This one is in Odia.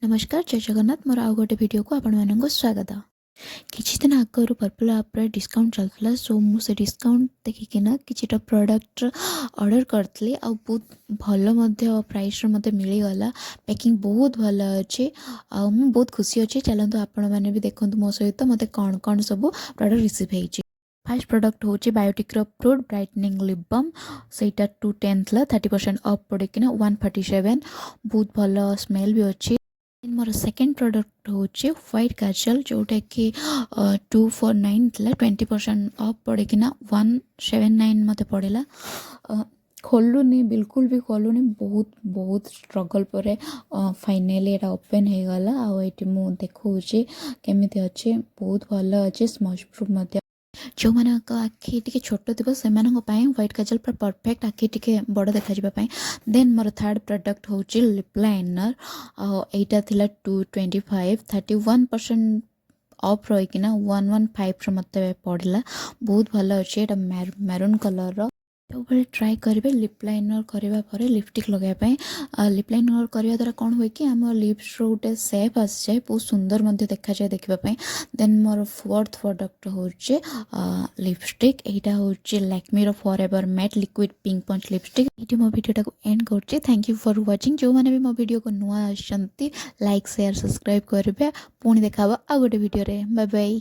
ନମସ୍କାର, ଜୟ ଜଗନ୍ନାଥ। ମୋର ଆଉ ଗୋଟେ ଭିଡ଼ିଓକୁ ଆପଣମାନଙ୍କୁ ସ୍ୱାଗତ। କିଛି ଦିନ ଆଗରୁ ପର୍ପଲ୍ ଆପ୍ରେ ଡିସକାଉଣ୍ଟ ଚାଲୁଥିଲା। ସୋ ମୁଁ ସେ ଡିସକାଉଣ୍ଟ ଦେଖିକିନା କିଛିଟା ପ୍ରଡ଼କ୍ଟର ଅର୍ଡ଼ର କରିଥିଲି ଆଉ ବହୁତ ଭଲ ମଧ୍ୟ ପ୍ରାଇସ୍ର ମୋତେ ମିଳିଗଲା। ପ୍ୟାକିଂ ବହୁତ ଭଲ ଅଛି ଆଉ ମୁଁ ବହୁତ ଖୁସି ଅଛି। ଚାଲନ୍ତୁ, ଆପଣମାନେ ବି ଦେଖନ୍ତୁ ମୋ ସହିତ ମୋତେ କ'ଣ କ'ଣ ସବୁ ପ୍ରଡ଼କ୍ଟ ରିସିଭ୍ ହେଇଛି। ଫାର୍ଷ୍ଟ ପ୍ରଡ଼କ୍ଟ ହେଉଛି ବାୟୋଟିକ୍ର ଫ୍ରୁଟ୍ ବ୍ରାଇଟନିଂ ଲିପ୍ ବାମ୍। ସେଇଟା 210 ଥିଲା, 30% ଅଫ୍ ପଡ଼ିକିନା 147। ବହୁତ ଭଲ ସ୍ମେଲ୍ ବି ଅଛି। ମୋର ସେକେଣ୍ଡ ପ୍ରଡ଼କ୍ଟ ହେଉଛି ହ୍ୱାଇଟ୍ କାଜଲ, ଯେଉଁଟାକି 249 ଥିଲା, 20% ଅଫ୍ ପଡ଼ିକିନା 179 ମୋତେ ପଡ଼ିଲା। ଖୋଲୁନି, ବିଲକୁଲ ବି ଖୋଲୁନି। ବହୁତ ବହୁତ ଷ୍ଟ୍ରଗଲ୍ ପରେ ଫାଇନାଲି ଏଇଟା ଓପେନ୍ ହେଇଗଲା। ଆଉ ଏଇଠି ମୁଁ ଦେଖାଉଛି କେମିତି ଅଛି। ବହୁତ ଭଲ ଅଛି, ସ୍ମଜ୍ ପ୍ରୁଫ୍ ମଧ୍ୟ। ଯେଉଁମାନଙ୍କ ଆଖି ଟିକେ ଛୋଟ ଥିବ, ସେମାନଙ୍କ ପାଇଁ ହ୍ୱାଇଟ୍ କାଜଲ ପୁରା ପରଫେକ୍ଟ, ଆଖି ଟିକେ ବଡ଼ ଦେଖାଯିବା ପାଇଁ। ଦେନ୍ ମୋର ଥାର୍ଡ଼ ପ୍ରଡ଼କ୍ଟ ହେଉଛି ଲିପ୍ ଲାଇନର୍। ଆଉ ଏଇଟା ଥିଲା 225, 31% ଅଫ୍ ରହିକିନା 115ର ମୋତେ ପଡ଼ିଲା। ବହୁତ ଭଲ ଅଛି। ଏଇଟା ମେରୁନ୍ କଲର୍ର। ସବୁବେଳେ ଟ୍ରାଏ କରିବେ ଲିପ୍ ଲାଇନର୍ କରିବା ପରେ ଲିପଷ୍ଟିକ୍ ଲଗାଇବା ପାଇଁ। ଲିପ୍ ଲାଇନର୍ କରିବା ଦ୍ୱାରା କ'ଣ ହୁଏ କି ଆମ ଲିପ୍ସର ଗୋଟେ ସେପ୍ ଆସିଯାଏ, ବହୁତ ସୁନ୍ଦର ମଧ୍ୟ ଦେଖାଯାଏ ଦେଖିବା ପାଇଁ। ଦେନ୍ ମୋର ଫୋର୍ଥ ପ୍ରଡ଼କ୍ଟ ହେଉଛି ଲିପଷ୍ଟିକ୍। ଏଇଟା ହେଉଛି ଲାକ୍ମିର for ever mat liquid pink punch lipstick. ଏଇଠି ମୋ ଭିଡ଼ିଓଟାକୁ ଏଣ୍ଡ କରୁଛି। Thank you for watching. ଯେଉଁମାନେ ବି ମୋ ଭିଡ଼ିଓକୁ ନୂଆ ଆସିଛନ୍ତି, ଲାଇକ୍, ସେୟାର, ସବସ୍କ୍ରାଇବ୍ କରିବେ। ପୁଣି ଦେଖା ହେବ ଆଉ ଗୋଟେ ଭିଡ଼ିଓରେ। Bye bye.